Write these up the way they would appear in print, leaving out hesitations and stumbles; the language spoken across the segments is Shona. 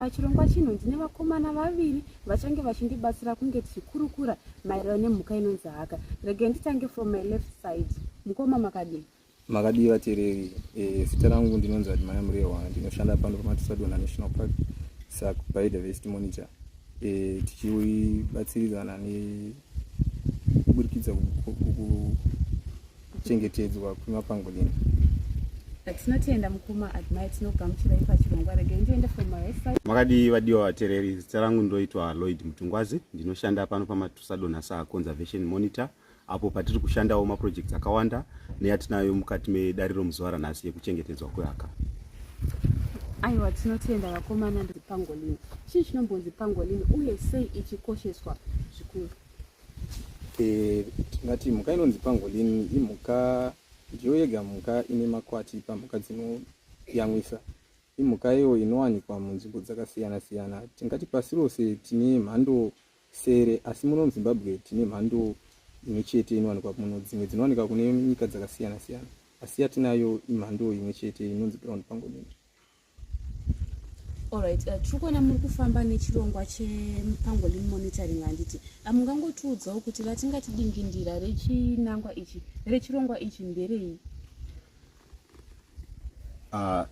Pachirongwa chino ndine vakomana vaviri vachange vachindibatsira kunge tichikurukura maererano nemhuka inonzi haka. Regai nditange from my left side. Mukoma makadii? Makadii vateereri? Zita rangu ndinonzi Admire Murehwa, ndinoshanda pano paMatusadonha National Park sa biodiversity monitor. Tichibatsiridzana nekuburikidza kuchengetedzwa kwemapangolini. Tinotenda mukoma Admire, tinogamuchirai pachirongwa. Regai ndiende from my right side. Makadii vadiwa vateereri, zita rangu ndoitwa Lloyd Mutungwazi, ndinoshanda pano paMatusadonha sa conservation monitor, apo patiri kushandawo maprojects akawanda neyatinayo mukati medariro muzuva ranhasi yekuchengetedzwa kwehaka. Aiwa, tinotenda vakomana. Pangolini, chii chinombonzi pangolini uye sei ichikosheswa zvikuru? Tingati mhuka inonzi pangolini imhuka ndiyo yega mhuka ine makwati pamhuka dzinoyamwisa. Imhuka iyo inowanikwa munzvimbo dzakasiyana siyana. Tingati pasi rose tine mhando sere, asi muno muZimbabwe tine mhando imwe chete inowanikwa muno. Dzimwe dzinowanikwa kune nyika dzakasiyana siyana, asi yatinayo imhando imwe chete inonzi ground pangolin. Alright, tiri kuona muri kufamba nechirongwa chepangolin monitoring, handiti? Mungangotiudzawo kuti ratingati dingindira rechinangwa ichi, rechirongwa ichi, nderei?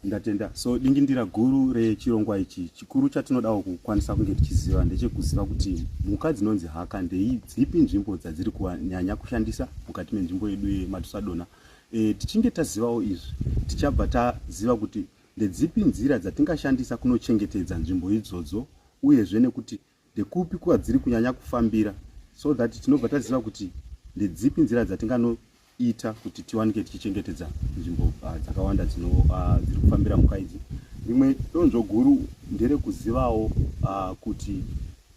Ndatenda. So dingindira guru rechirongwa ichi, chikuru chatinodawo kukwanisa kunge tichiziva ndechekuziva kuti mhuka dzinonzi haka ndeidzipi, nzvimbo dzadziri kunyanya kushandisa mukati menzvimbo yedu yeMatusadonha. Tichinge tazivawo izvi, tichabva taziva kuti ndedzipi nzira dzatingashandisa kunochengetedza nzvimbo idzodzo, uyezve nekuti ndekupi kwadziri kunyanya kufambira, so that tinobva taziva kuti ndedzipi nzira dzatinganoita kuti tiwanike tichichengetedza nzvimbo dzakawanda dziri kufambira mhuka idzi. Rimwe donzvo guru nderekuzivawo kuti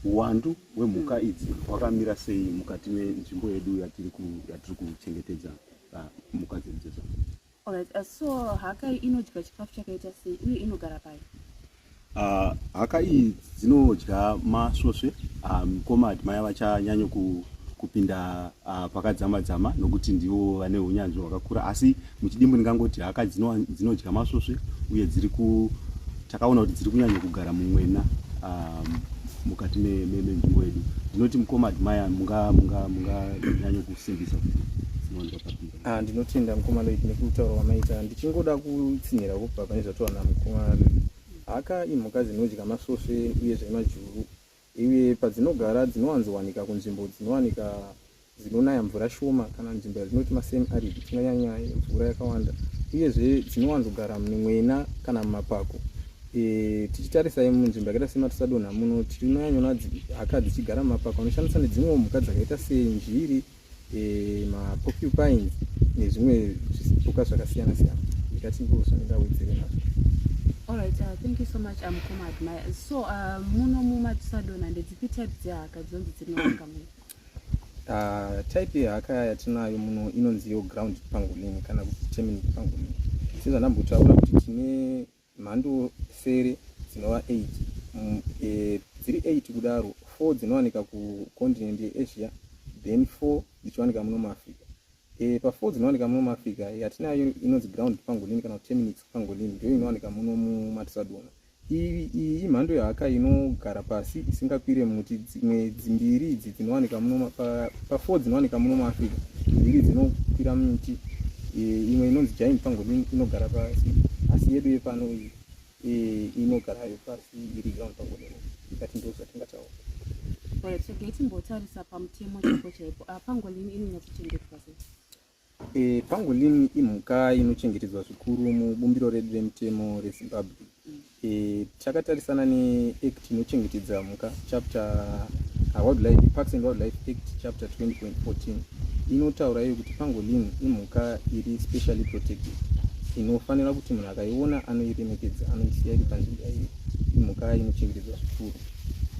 uwandu hwemhuka idzi hwakamira sei mukati menzvimbo yedu yatiri kuchengetedza mhuka dzedu dzedzo. Alright, so haka iyi inodya chikafu chakaita sei uye inogara pai? Haka iyi dzinodya masvosve. Mukoma Admire vachanyanya kupinda pakadzama dzama nokuti ndivo vane unyanzvi hwakakura, asi muchidimbu ndingangoti haka dzinodya masvosve uye dziri ku takaona kuti dziri kunyanya kugara mumwena mukati menzvimbo yedu. Ndinoti mukoma Admire munganyanya kusimbisa kuti dzinowanikwa papi. Ah, ndinotenda mukoma Lloyd nekutaura kwamaita. Ndichingoda kutsinhira kubva pane zvataura namukoma Lloyd. Haka imhuka dzinodya masvosve uyezve majuru, uye padzinogara dzinowanzowanika kunzvimbo dzinowanika dzinonaya mvura shoma kana nzvimbo yatinoti masemi arid, isinganyanya mvura yakawanda, uyezve dzinowanzogara mumwena kana mumapako. Tichitarisai munzvimbo yakaita seMatusadonha muno, tinonyanyoona haka dzichigara mumapako anoshandisa nedzimwewo mhuka dzakaita senjiri, maporcupines nezvimwe zvipuka zvakasiyana siyana. Ndikati ndo zvandingawedzere nazvo. Alright, thank you so much, mukoma Admire. So muno muMatusadonha ndedzipi type dzehaka dzinonzi dzinowanika muno? Type yehaka yatinayo muno inonziyo ground pangolin kana kuti Temminck pangolin. Sezvandambotaura kuti tine mhando sere dzinova 8, dziri 8 kudaro, 4 dzinowanika kucontinent yeAsia, then 4 dzichiwanika muno muAfrica. Pa4 dzinowanika muno muAfrica, yatinayo inonzi ground pangolin kana kuti Temminck pangolin ndiyo inowanika muno muMatusadonha. Iyi imhando yehaka inogara pasi, isingakwire muti. Dzimwe dzimbiri idzi dzinowanika muno pa4 dzinowanika muno muAfrica, mbiri dzinokwira miti. Imwe inonzi giant pangolin inogara pasi, asi yedu yepano iyi inogarayo pasi iri ground pangolin. Ikati ndo zvatingataura. Alright, so getimbotarisa pamutemo chaipo chaipo. Pangolin inonyatsochengetwa sei? Pangolin imhuka inochengetedzwa zvikuru mubumbiro redu remutemo reZimbabwe. Takatarisana neact inochengetedza mhuka, chapter Wildlife, Parks and Wildlife Act, chapter 20.14 inotaura iyo kuti pangolin imhuka iri specially protected, inofanira kuti munhu akaiona anoiremekedza, anoisiya iri panzvimbo yairi. Imhuka inochengetedzwa zvikuru.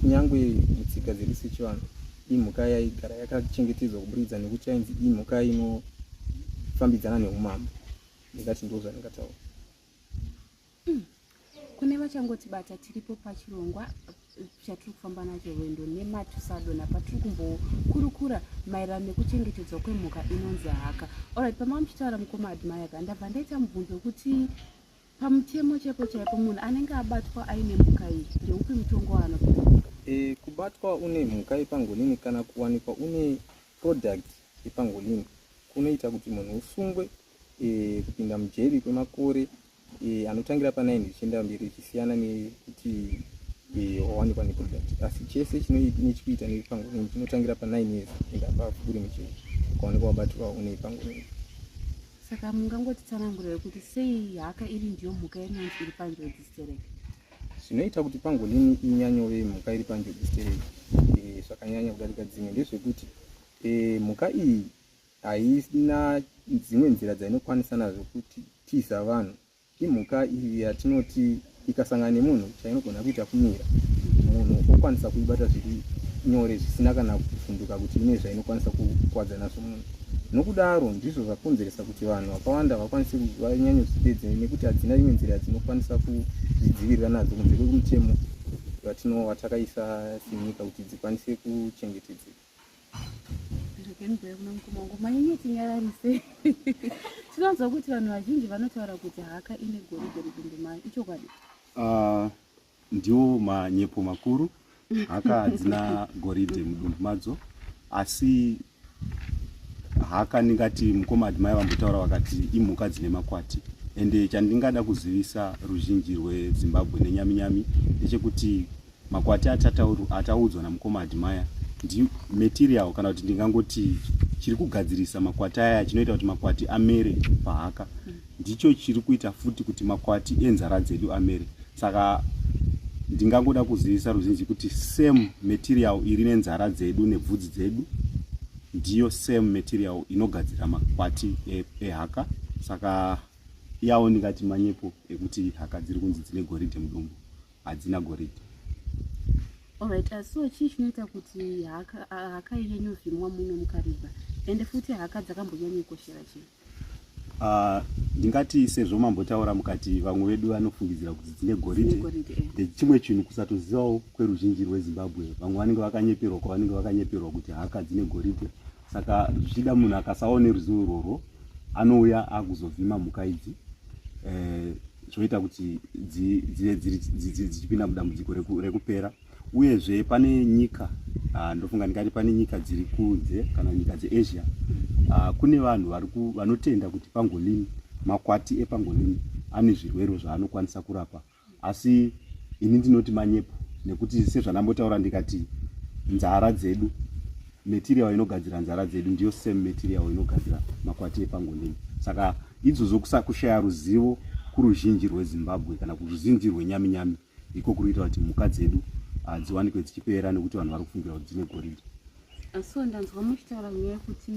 Kunyange mutsika dzedu sechivanhu, imhuka yaigara yakachengetedzwa kuburikidza nekuti yainzi imhuka inofambidzana neumambo. Ndingati ndo zvandingataura. Kune vachangotibata, tiripo pachirongwa chatiri kufamba nacho, rwendo neMatusadonha, patiri kumbokurukura maererano nekuchengetedzwa kwemhuka inonzi haka. Alright, pamanga muchitaura, mukoma Admire, ndabva ndaita mubvunzo wekuti Pamutemo chaipo chaipo, munhu anenge abatwa aine mhuka iyi, ndeupi mutongo waanopiwa? Kubatwa une mhuka yepangolini kana kuwanikwa une product yepangolini kunoita kuti munhu usungwe, kupinda mujeri kwemakore anotangira pa9 zvichienda mberi, zvichisiyana nekuti wawanikwa neproduct. Asi chese chine chekuita nepangolini chinotangira pa9 years and above uri mujeri, ukawanikwa wabatwa une pangolini. Saka mungangotitsanangurira kuti sei haka iri ndiyo mhuka inonzi iri panjodzi stereki? Zvinoita kuti pangolini inyanyove mhuka iri panjodzi stereki zvakanyanya kudarika dzimwe ndezvekuti mhuka iyi haina dzimwe nzira dzainokwanisa nazvo kutiza vanhu. Imhuka iyi yatinoti ikasangana nemunhu, chainogona kuita kumira, munhu okwanisa kuibata zviri nyore, zvisina kana kuvhunduka kuti ine zvainokwanisa kukwadza nazvo munhu. Nokudaro ndizvo zvakonzeresa kuti vanhu vakawanda vakwanise vanyanyozvipedze, nekuti hadzina imwe nzira yadzinokwanisa kuzvidzivirira nadzo kunze kwekumutemo watakaisa senyika kuti dzikwanise kuchengetedzeka. Regenbuya kuna mukoma wangu, manyanyetinyararise. Tinonzwa kuti vanhu vazhinji vanotaura kuti haka ine goridhe mudumbu mayo, ichokwadi? Ndiwo manyepo makuru. Haka hadzina goridhe mudumbu madzo, asi haka, ndingati mukoma Admire vambotaura vakati imhuka dzine makwati. Ende chandingada kuzivisa ruzhinji rweZimbabwe nenyaminyami ndechekuti makwati ataudzwa namukoma Admire ndi material, kana kuti ndingangoti chiri kugadzirisa makwati aya, chinoita kuti makwati amere pahaka, ndicho chiri kuita futi kuti makwati enzara dzedu amere. Saka ndingangoda kuzivisa ruzhinji kuti same material iri nenzara dzedu nebvudzi dzedu ndiyo same material inogadzira makwati ehaka. Saka iyawo ndingati manyepo ekuti haka dziri kunzi dzine goridhe mudumbu. Hadzina goridhe. Alright, so chii chinoita kuti haka inyanyovhimwa muno muKariba? Ende futi haka dzakambonyanyokoshera chii? Ndingati sezvo mambotaura mukati vamwe vedu vanofungidzira kuti dzine goridhe, ndechimwe chinhu kusatozivawo kweruzhinji rweZimbabwe. Vamwe vanenge vakanyeperwa kwavanenge vakanyeperwa kuti haka dzine goridhe. Saka zvichida munhu akasawo neruzivo irworwo anouya akuzovhima mhuka idzi, zvoita kuti dzive dzichipinda mudambudziko rekupera. Uyezve pane nyika, ndofunga ndingati pane nyika dziri kunze kana nyika dzeAsia, kune vanhu vanotenda kuti pangolin, makwati epangolin ane zvirwere zvaanokwanisa kurapa. Asi ini ndinoti manyepo, nekuti sezvandambotaura ndikati nzara dzedu, material inogadzira nzara dzedu ndiyo same material inogadzira makwati epangolin. Saka idzodzo kushaya ruzivo kuruzhinji rweZimbabwe kana kuruzhinji rwenyaminyami iko kuri kuita kuti mhuka dzedu dziwanikwe dzichipera, nekuti vanhu vari kufungira kuti dzine goridhe. So ndanzwa muchitaura nyaya yekuti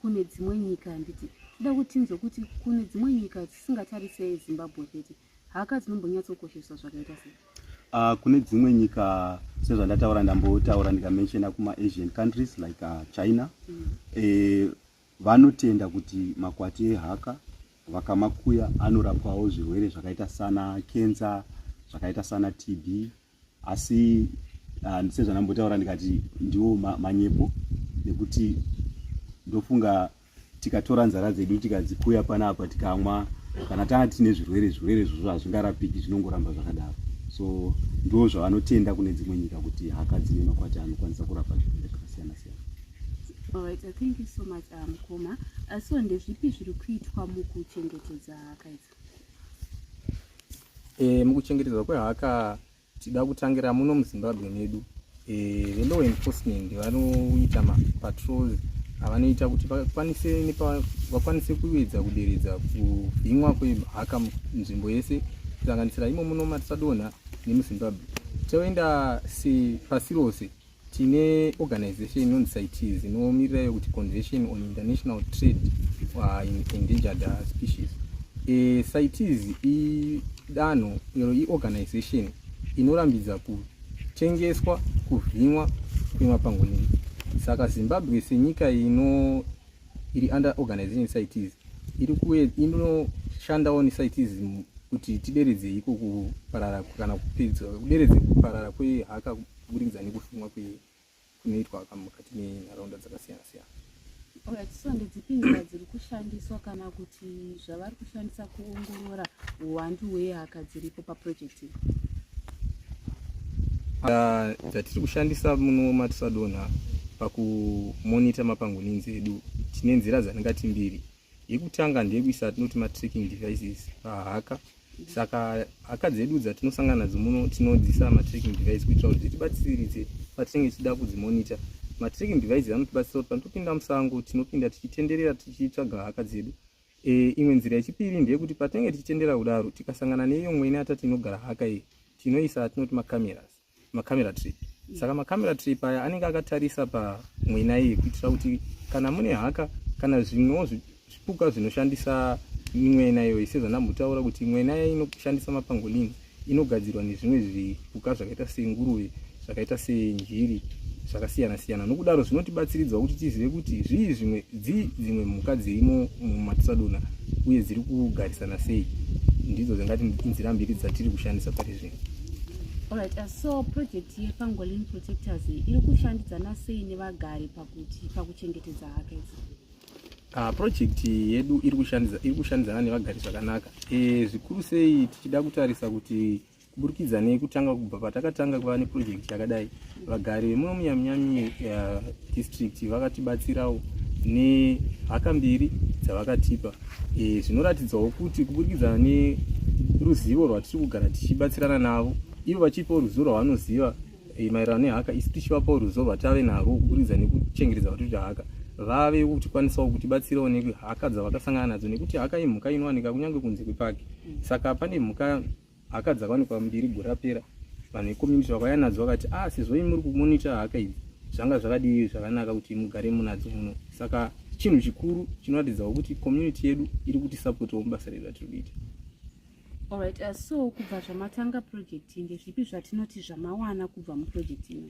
kune dzimwe nyika, handiti? Toda kuti tinzwe kuti kune dzimwe nyika dzisingatarise Zimbabwe chete, haka dzinombonyatsokosheswa zvakaita sei? Kune dzimwe nyika, sezvandataura, ndambotaura ndikamenshena kumaAsian countries like China, vanotenda kuti makwati ehaka vakamakuya anorapwawo zvirwere zvakaita sana kenza, zvakaita sana TB. Asi sezvandambotaura ndikati ndiwo manyepo, nekuti ndofunga tikatora nzara dzedu tikadzikuya panapa tikamwa, kana tanga tine zvirwere, zvirwere izvozvo hazvingarapiki, zvinongoramba zvakadaro. So ndo zvavanotenda kune dzimwe nyika, kuti haka dzine makwati anokwanisa kurapa zvirwere zvakasiyana siyana. Alright, thank you so much, mukoma. So ndezvipi zviri kuitwa mukuchengetedza haka idzi? Mukuchengetedzwa kwehaka, tida kutangira muno muZimbabwe medu. Velaw enforcement vanoita mapatrols avanoita kuti vakwanise kuedza kuderedza kuvhimwa kwehaka munzvimbo yese, kusanganisira imo muno Matisadonha nemuZimbabwe. Toenda sepasi rose, tine organization inonzi CITES, inomirirayo kuti Convention on International Trade in Endangered Species. CITES idanho iro, iorganization inorambidza kutengeswa, kuvhimwa kwemapangolini. Saka Zimbabwe senyika ino iri under organization CITES, iri inoshandawo neCITES kuti tideredze iko kuparara kana kupedza kuderedze kuparara kwehaka kuburikidza nekuvhimwa kunoitwa mukati menharaunda dzakasiyana siyana. Alright, so ndedzipi nzira dziri kushandiswa kana kuti zvavari kushandisa kuongorora uwandu hwehaka dziripo paproject iyi? Dzatiri kushandisa muno matisadonha pakumonita mapangolins edu, tine nzira dzandingati mbiri. Yekutanga ndeyekuisa atinoti matracking devices pahaka. Saka haka dzedu dzatinosangana nadzo muno tinodzisa matracking device kuitira kuti dzitibatsiridze patinenge tichida kudzimonita. Matracking devices anotibatsira kuti panotopinda musango tinopinda tichitenderera tichitsvaga haka dzedu. Imwe nzira yechipiri ndeyekuti patinenge tichitendera kudaro tikasangana neiyo mwene atati inogara haka iyi, tinoisa atinoti macameras, macamera trip. Saka macamera trip aya anenge akatarisa pamwena iyi kuitira kuti kana mune haka kana zvimwewo zvipuka zvinoshandisa mwena iyoyi, sezvandambotaura kuti mwena iya inoshandisa mapangolini inogadzirwa nezvimwe zvipuka zvakaita senguruve, zvakaita senjiri, zvakasiyana siyana. Nokudaro zvinotibatsiridzawo kuti tizive kuti zvii zvimwe dzimwe mhuka dzirimo mumatisadona uye dziri kugarisana sei. Ndidzo dzingati nzira mbiri dzatiri kushandisa pari zvino. Alright, so project yePangolin Protectors iri kushandidzana sei nevagari pakuti pakuchengetedza haka idzi? Project yedu iri kushandidzana nevagari zvakanaka, zvikuru sei tichida kutarisa kuti kuburikidza nekutanga kubva patakatanga kuva neproject yakadai, vagari vemuno muNyaminyami district vakatibatsirawo nehaka mbiri dzavakatipa. Zvinoratidzawo kuti kuburikidza neruzivo rwatiri kugara tichibatsirana navo, ivo vachipawo ruzivo rwavanoziva maererano nehaka, isu tichivapawo ruzivo rwatave narwo kuburikidza nekuchengetedza kwatiri haka, vave kutikwanisawo kutibatsirawo nehaka dzavakasangana nadzo, nekuti haka imhuka inowanika kunyange kunze kwepaki. Saka pane mhuka haka dzakawanikwa mbiri gore rapera, vanhu vecommunity vakauya nadzo vakati, ah, sezvo imi muri kumonita haka idzi, zvanga zvakadii zvakanaka kuti mugare munadzo muno. Saka chinhu chikuru chinoratidzawo kuti community yedu iri kutisapotawo mubasa redu ratiri kuita. Alright, so kubva zvamatanga project, ndezvipi zvatinoti zvamawana kubva muproject ino?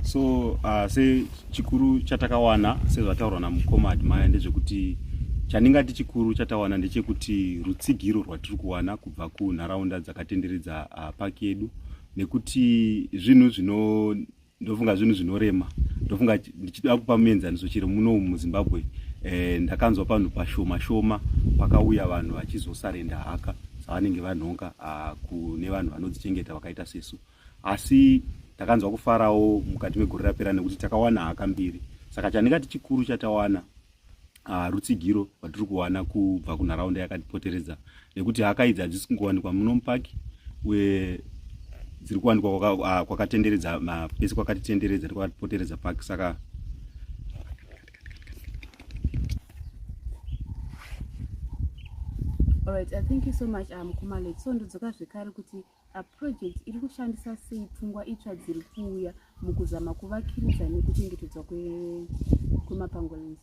So sechikuru chatakawana, sezvataurwa namukoma Admire, ndezvekuti chandingati chikuru chatawana ndechekuti rutsigiro rwatiri kuwana kubva kunharaunda dzakatenderedza paki yedu, nekuti zvinhu zvino ndofunga zvinhu zvinorema. Ndofunga ndichida kupa muenzaniso chero muno muZimbabwe, ndakanzwa panhu pashoma shoma pakauya vanhu vachizosarenda haka dzavanenge vanhonga kune vanhu vanodzichengeta vakaita sesu, asi takanzwa kufarawo mukati megore rapera nekuti takawana haka mbiri. Saka chandingati chikuru chatawana rutsigiro rwatiri kuwana kubva kunharaunda yakatipoteredza, nekuti haka idzi hadzisi kungowanikwa muno mupaki, uye dziri kuwanikwa kwakatenderedza, pese kwakatitenderedza nekwakatipoteredza paki. Saka Alright, thank you so much, Kumalet. So ndodzoka zvekare kuti project iri kushandisa sei pfungwa itsva dziri kuuya mukuzama kuvakiridza nekuchengetedzwa kwemapangolins?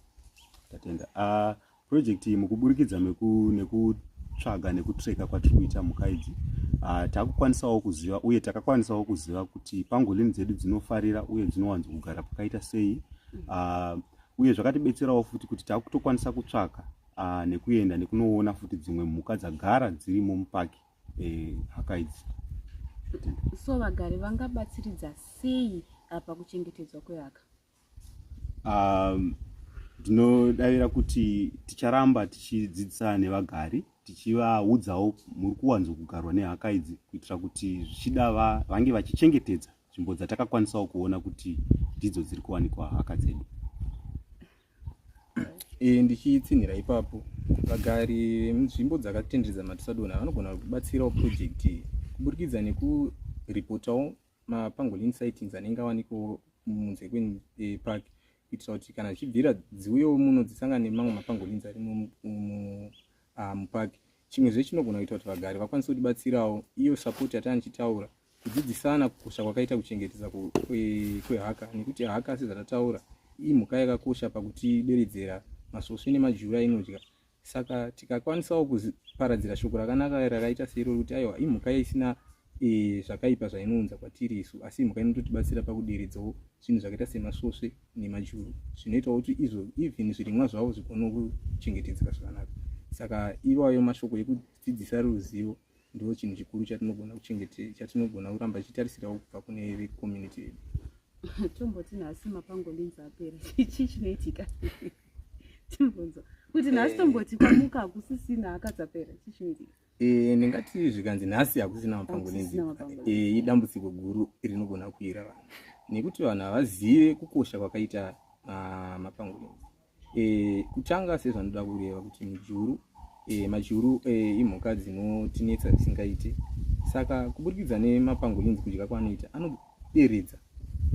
Tatenda. Project iyi mukuburikidza nekutsvaga nekutreka kwatiri kuita mhuka idzi, takukwanisawo kuziva uye takakwanisawo kuziva kuti pangolin dzedu dzinofarira uye dzinowanzo kugara pakaita sei, uye zvakatibetserawo futi kuti takutokwanisa kutsvaka nekuenda nekunoona futi dzimwe mhuka dzagara dzirimo mupaki, haka idzi. So vagari vangabatsiridza sei pakuchengetedzwa kwehaka? Ndinodavira kuti ticharamba tichidzidzisana nevagari, tichivaudzawo muri kuwanzo kugarwa nehaka idzi, kuitira kuti zvichida vange vachichengetedza nzvimbo dzatakakwanisawo kuona kuti ndidzo dziri kuwanikwa haka dzedu. Ndichitsinhira ipapo, vagari vemunzvimbo dzakatenderedza Matusadonha vanogona kubatsirawo project iyi kuburikidza nekuripotawo mapangolin sightings anenge awanikwawo munze kwepark, kuitira kuti kana zvichibvira dziuyewo muno dzisangane nemamwe mapangolins arimo mupaki. Chimwezve chinogona kuita kuti vagari vakwanise kutibatsirawo, iyo support yatanga ndichitaura, kudzidzisana kukosha kwakaita kuchengetedza kwehaka, nekuti haka, sezvatataura, imhuka yakakosha pakutideredzera masvosve nemajuru ainodya. Saka tikakwanisawo kuparadzira shoko rakanaka rakaita seirori kuti aiwa, imhuka isina zvakaipa zvainounza kwatiri isu, asi imhuka inototibatsira pakuderedzawo zvinhu zvakaita semasvosve nemajuru, zvinoitawo kuti izvo even zvirimwa zvavo zvigone kuchengetedzeka zvakanaka. Saka iwayo mashoko ekudzidzisa ruzivo ndo chinhu chikuru chatinogona kuchengete, chatinogona kuramba tichitarisirawo kubva kune vecommunity yedu. Tomboti nhasi mapangolins apera, chii chinoitika? Timbonzwa kuti nhasi tomboti kwamuka hakusisina haka dzapera, chii chinoitika? Ndingati zvikanzi nhasi hakusina mapangolins, Hakusisina mapangolins. Idambudziko guru rinogona kuwira vanhu, nekuti vanhu havazive kukosha kwakaita mapangolins. Kutanga sezvanoda kureva kuti mujuru, majuru imhuka dzinotinetsa zvisingaite. Saka kuburikidza nemapangolins, kudya kwaanoita anoderedza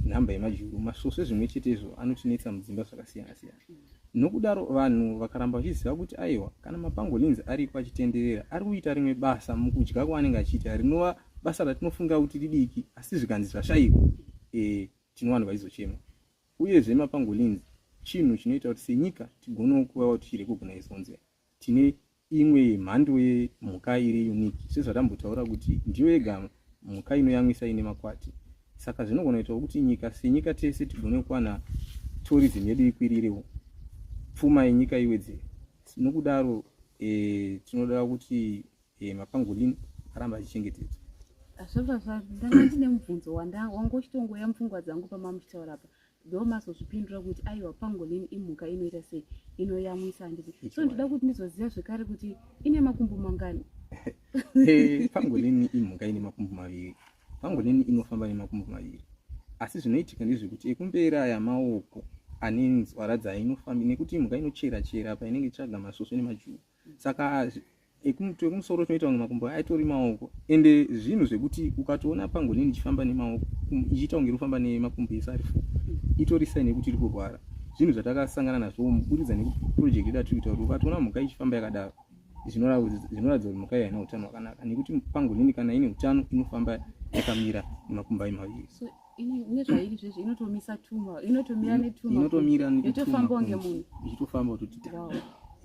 nhamba yemajuru. Masvosve zvimwe chetezvo, anotinetsa mudzimba zvakasiyana siyana. Nokudaro vanhu vakaramba vachiziva kuti aiwa, kana mapangolins ariko achitenderera, ari kuita rimwe basa mukudya kwaanenge achiita, rinova basa ratinofunga kuti ridiki, asi zvikanzi zvashayikwa, tinowanhu vachizochema. Uyezve mapangolins chinhu chinoita kuti senyika tigonewo kuvawo tichirecognize kunzi tine imwe mhando yemhuka iri unique, sezvatambotaura kuti ndiyo yega mhuka inoyamwisa ine makwati. Saka zvinogona kuitawo kuti nyika, senyika tese, tigone kuwana tourism yedu ikwirirewo, pfuma yenyika iwedzere. Nokudaro tinoda kuti mapangolin aramba achichengetedzwa. Zvabva ndanga ndine mubvunzo wanga uchitongoya mupfungwa dzangu pamamuchitaura apa, ndo mazozvipindura kuti aiwa, pangolin imhuka inoita sei, inoyamwisa, handiti? So ndoda kuti ndizoziva zvekare kuti ine makumbo mangani? Pangolin imhuka ine makumbo maviri. Pangolin inofamba nemakumbo maviri, asi zvinoitika ndezvekuti ekumberi aya maoko ane nzwara dzainofambi, nekuti imhuka inochera chera painenge itsvaga masvosve nemajuru. Saka ekumusoro tinoita kunge makumbo aitori maoko. Ende zvinhu zvekuti ukatoona pangolin ichifamba nemaoko, ichiita kunge irikufamba nemakumbo ese ari four, itori sign yekuti iri kurwara. Zvinhu zvatakasangana nazvo muburikidza neproject yedu atiri kuita, kuti ukatoona mhuka ichifamba yakadaro, zvinoratidza kuti mhuka iyi haina utano hwakanaka, nekuti pangolin kana ine utano inofamba yakamira nemakumbo ayo maviri. So nezvairi zvezvi inotomisa tuma, inotomira netuma? Inotomira. Yotofamba kunge munhu. Ichitofamba kutoti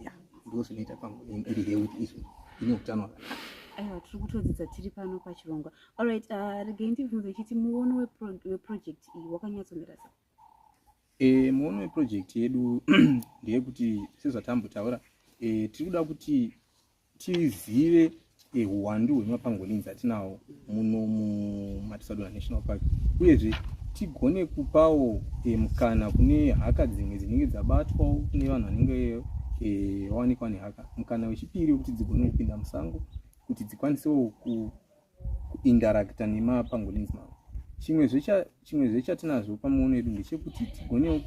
ya, ndo zvinoita pangolin iri healthy, izvo ine utano hwakanaka. Aiwa, tiri kutodzidza tiri pano pachirongwa. Alright, regai ndibvunze chiti muono weproject iyi wakanyatsomira sei? Muono weproject yedu ndeyekuti, sezvatambotaura, tiri kuda kuti tizive uwandu hwemapangolins atinawo muno muMatusadona National Park, uyezve tigone kupawo mukana kune haka dzimwe dzinenge dzabatwawo, kune vanhu vanenge vawanikwa nehaka, mukana wechipiri wekuti dzigone kupinda musango, kuti dzikwanisewo kuinteracta nemapangolins mavo. Chimwe zvechatinazvo pamuono yedu ndechekuti tigonewo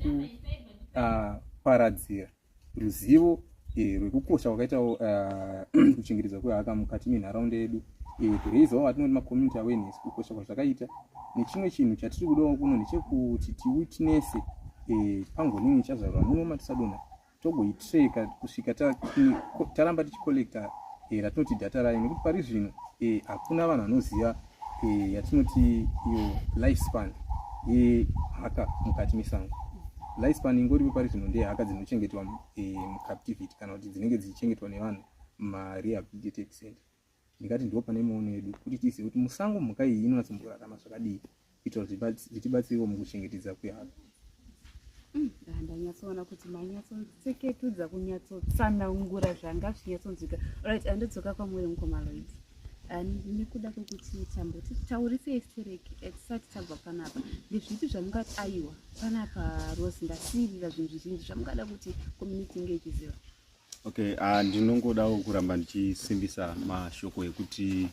kuparadzira ruzivo rwekukosha kwakaitawo kuchengetedzwa kwehaka mukati menharaunda yedu, kuraisawo atinoti macommunity awareness, kukosha kwazvakaita. Nechimwe chinhu chatiri kudawo kuno ndechekuti tiwitnesse pangolin ichazvarwa muno Matusadona, togoitracka kusvika taramba tichicollecta ratinoti data rayo, nekuti pari zvino hakuna vanhu vanoziva yatinoti iyo life span yehaka mukati mesango. Life span ingoripo pari zvino ndeyehaka dzinochengetwa mucaptivity, kana kuti dzinenge dzichichengetwa nevanhu mumarehabilitated center. Ndingati ndo pane muono yedu, kuti tizive kuti musango mhuka iyi inonatsomborarama zvakadii, kuitira kuti zvitibatsirewo mukuchengetedza kwehaka. Ndanyatsoona kuti manyatsotseketudza kunyatsotsanangura zvanga zvichinyatsonzwika. Right, andodzoka kwamuri, mukoma Lloyd. Nekuda kwekuti tamboti taurisei stereki tisati tabva panapa, ndezvipi zvamungati aiwa, panapa Rose ndasiyirira zvinhu zvizhinji zvamungada kuti community inge ichiziva? Okay, ndinongodawo kuramba ndichisimbisa mashoko ekuti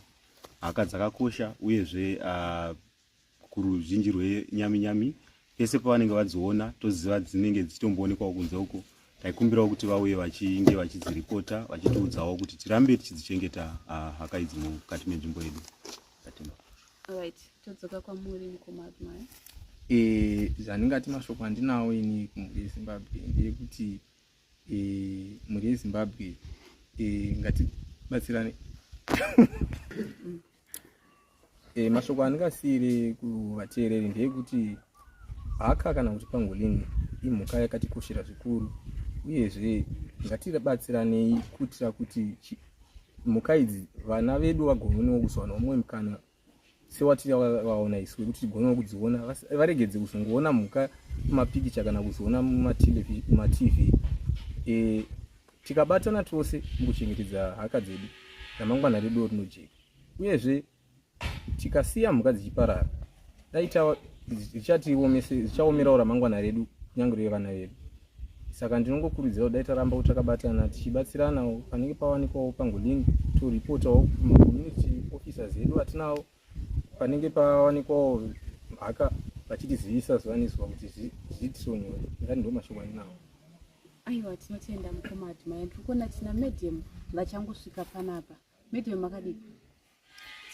haka dzakakosha, uyezve kuruzhinji rwenyami nyami, pese pavanenge vadziona, toziva dzinenge dzichitomboonekwawo kunze uko, taikumbirawo kuti vauye vachinge vachidziripota, vachitiudzawo kuti tirambe tichidzichengeta haka idzi mukati menzvimbo yedu. Tatenda. Alright, todzoka kwamuri, mukoma Admire. Zvandingati mashoko andinawo ini kumhuri yeZimbabwe ndeyekuti mhuri yeZimbabwe, ngatibatsirane. Mashoko andingasiyire kuvateereri ndeyekuti haka kana kuti pangolin imhuka yakatikoshera zvikuru, uyezve ngatibatsiranei kuitira kuti mhuka idzi vana vedu vagonewo kuzowana umwe mukana sewatiri vaona isu, wekuti tigonewo kudziona, varegedze kuzongoona mhuka mumapikicha kana kuzoona mumaTV. Tikabatana tose mukuchengetedza haka dzedu, ramangwana redu rinojeka. Uyezve tikasiya mhuka dzichiparara, dai Zvichatiomerawo ramangwana redu, kunyange revana vedu. Saka ndinongokurudzira kudai taramba takabatana, tichibatsiranawo panenge pawanikwawo pangolin, toripotawo kumacommunity officers edu atinawo. Panenge pawanikwawo haka, vachitizivisa zuva nezuva kuti zviitirewo nyore. Ngati ndo mashoko andinawo. Aiwa, tinotenda, mukoma Admire. Tiri kuona tina madam vachangosvika panapa. Madam, makadii?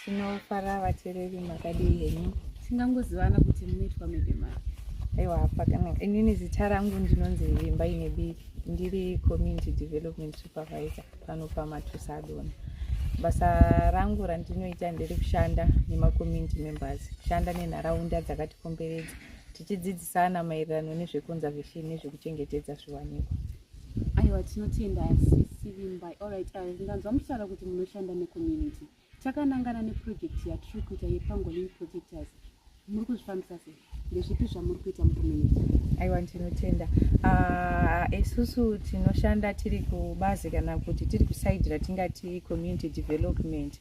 Tinofara, vateereri. Makadii henyu? Tingangozivana kuti munoitwa madam ari? Aiwa, pakanaka. Inini zita rangu ndinonzi Vimbai Nebiri, ndiri community development supervisor pano paMatusadona. Basa rangu randinoita nderekushanda nemacommunity members, kushanda nenharaunda dzakatikomberedza, tichidzidzisana maererano nezveconservation nezvekuchengetedza zviwanikwa. Aiwa, tinotenda, sisi Vimbai. Alright, ndanzwa muchitaura kuti munoshanda necommunity. Takanangana neproject yatiri kuita yepangolin protectors. Muri kuzvifambisa sei? Ndezvipi zvamuri kuita mucommunity? Aiwa, ndinotenda. Isusu tinoshanda tiri kubazi kana kuti tiri kuside ratingati community development.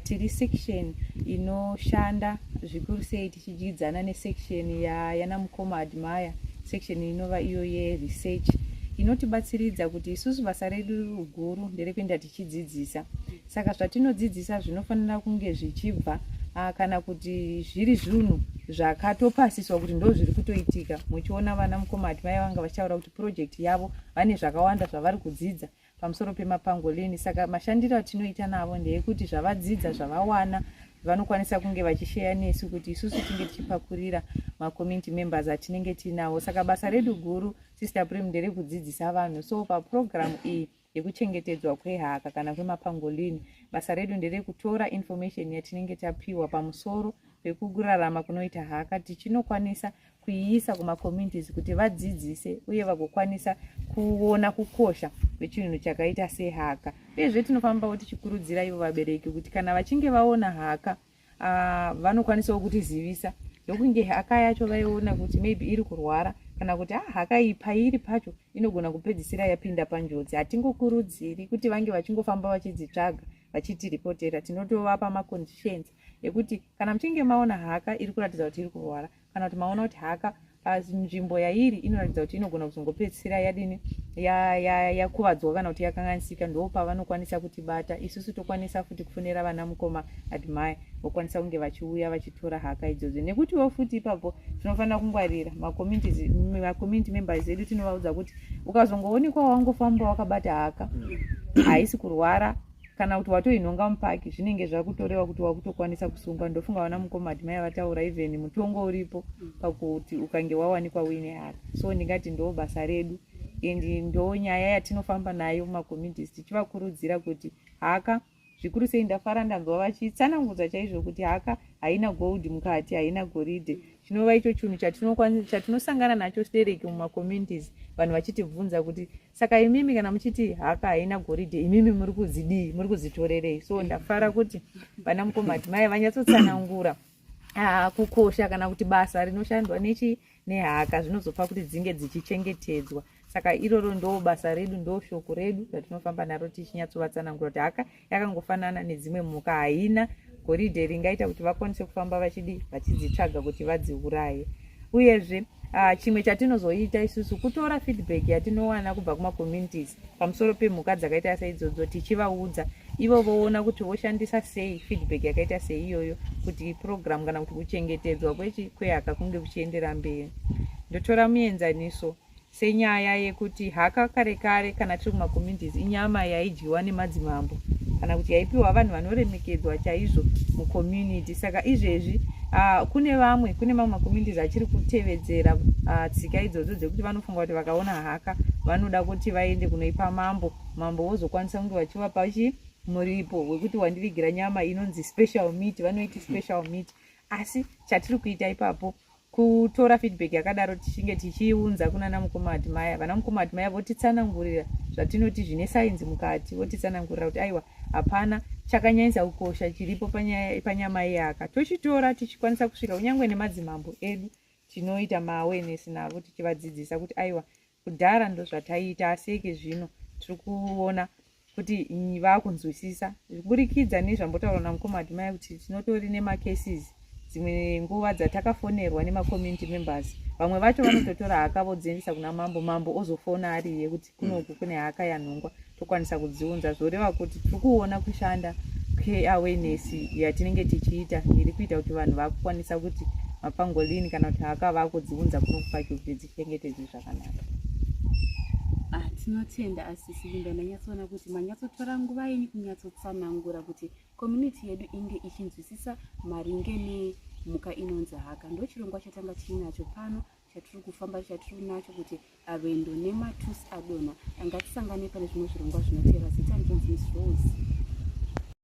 Tiri section inoshanda zvikuru sei tichidyidzana nesection yana mukoma Admire, section inova iyo yeresearch inotibatsiridza kuti isusu basa redu guru nderekuenda tichidzidzisa. Saka zvatinodzidzisa zvinofanira kunge zvichibva kana kuti zviri zvinhu zvakatopasiswa kuti ndo zviri kutoitika. Muchiona vana mukoma Admire vanga vachitaura kuti project yavo vane zvakawanda zvavari kudzidza pamusoro pemapangolini. Saka mashandiro atinoita navo ndeyekuti zvavadzidza, zvavawana, vanokwanisa kunge vachisheya nesu kuti isusu tinge tichipakurira macommunity members atinenge tiinawo. Saka basa redu guru, Sister Prim, nderekudzidzisa vanhu. So papurogiramu iyi yekuchengetedzwa kwehaka kana kwemapangolini, basa redu nderekutora information yatinenge tapiwa pamusoro pekurarama kunoita haka, tichinokwanisa kuiisa kumacommunities kuti vadzidzise uye vagokwanisa kuona kukosha kwechinhu chakaita sehaka. Uyezve tinofambawo tichikurudzira ivo vabereki kuti kana vachinge vaona haka, vanokwanisawo kutizivisa, ndokunge haka yacho vaiona kuti maybe iri kurwara kana kuti haka iyi pairi pacho inogona kupedzisira yapinda panjodzi. Hatingokurudziri kuti vange vachingofamba vachidzitsvaga vachitiripotera. Tinotovapa maconditions ekuti kana muchinge maona haka iri kuratidza kuti iri kurwara, kana kuti maona kuti haka panzvimbo yairi inoratidza kuti inogona kuzongopedzisira yadini, yakuvadzwa kana kuti yakanganisika, ndo pavanokwanisa kutibata isusu, tokwanisa futi kufonera vana mukoma Admire, vokwanisa kunge vachiuya vachitora haka idzodzo. Nekutiwo futi ipapo tinofanira kungwarira macommunity members edu. Tinovaudza kuti ukazongoonekwa wangofamba wakabata haka haisi kurwara kana kuti watoinhonga mupaki, zvinenge zvakutorewa kuti wakutokwanisa kusungwa. Ndofunga vana mukoma Admire vataura even mutongo uripo pakuti ukange wawanikwa uine haka. So ndingati ndo basa redu and ndo nyaya yatinofamba nayo mumacommunities, tichivakurudzira kuti haka zvikuru sei. Ndafara ndanzwa vachitsanangudza chaizvo kuti haka haina gold mukati, haina goridhe, chinova icho chinhu chatinosangana nacho stereki mumacommunities, vanhu vachitibvunza kuti saka imimi kana muchiti haka haina goridhe, imimi muri kudzidii, muri kudzitorerei? So ndafara kuti vana mukoma Admire vanyatsotsanangura kukosha kana kuti basa rinoshandwa nechi nehaka, zvinozopa kuti dzinge dzichichengetedzwa. Saka iroro ndo basa redu, ndo shoko redu ratinofamba naro, tichinyatsovatsanangura kuti haka yakangofanana nedzimwe mhuka, haina goridhe ringaita kuti vakwanise kufamba vachidi vachidzitsvaga kuti vadziuraye. Uyezve chimwe chatinozoita isusu kutora feedback yatinowana kubva kumacommunities pamusoro pemhuka dzakaita seidzodzo, tichivaudza, ivo voona kuti voshandisa sei feedback yakaita seiyoyo kuti program kana kuti kuchengetedzwa kwehaka kunge kuchiendera mberi. Ndotora muenzaniso senyaya yekuti haka kare kare, kana tiri kumacommunities, inyama yaidyiwa nemadzimambo kana kuti yaipiwa vanhu vanoremekedzwa chaizvo mucommunity. Saka izvezvi kune vamwe, kune mamwe macommunities achiri kutevedzera tsika idzodzo dzekuti vanofunga kuti vakaona haka vanoda kuti vaende kunoipa mambo, mambo vozokwanisa kunge vachivapa chi muripo wekuti wandivigira nyama inonzi special meat, vanoiti special meat. Asi chatiri kuita ipapo kutora feedback yakadaro, tichinge tichiunza kuna mukoma Admire. Vana mukoma Admire votitsanangurira zvatinoti zvine sainzi mukati, votitsanangurira kuti aiwa, hapana chakanyanyisa kukosha chiripo panyama yehaka. Tochitora, tichikwanisa kusvika kunyange nemadzimambo edu, tinoita maawareness navo, tichivadzidzisa kuti aiwa, kudhara ndo zvataiita, asi eke zvino tiri kuona kuti vakunzwisisa kuburikidza nezvambotaurwa namukoma Admire kuti tinotori nemacases. Dzimwe nguva dzatakafonerwa nemacommunity members, vamwe vacho vanototora haka vodziendesa kuna mambo, mambo ozofona ariye kuti kunoku kune haka yanhongwa, tokwanisa kudziunza. Zvoreva kuti tiri kuona kushanda kweawareness yatinenge tichiita iri kuita kuti vanhu vakukwanisa kuti mapangolini kana kuti haka vakudziunza kuno kupaki kuti dzichengetedzwe zvakanaka. Ah, tinotenda asisi Vimba. Ndanyatsoona kuti manyatsotora nguva yenyu kunyatsotsanangura kuti community yedu inge ichinzwisisa maringe nemhuka inonzi haka. Ndo chirongwa chatanga tiinacho pano, chatiri kufamba, chatiri nacho kuti rwendo nematusi adonha. Ngatisangane pane zvimwe zvirongwa zvinotevera. Zita ndinonzi Miss Rose.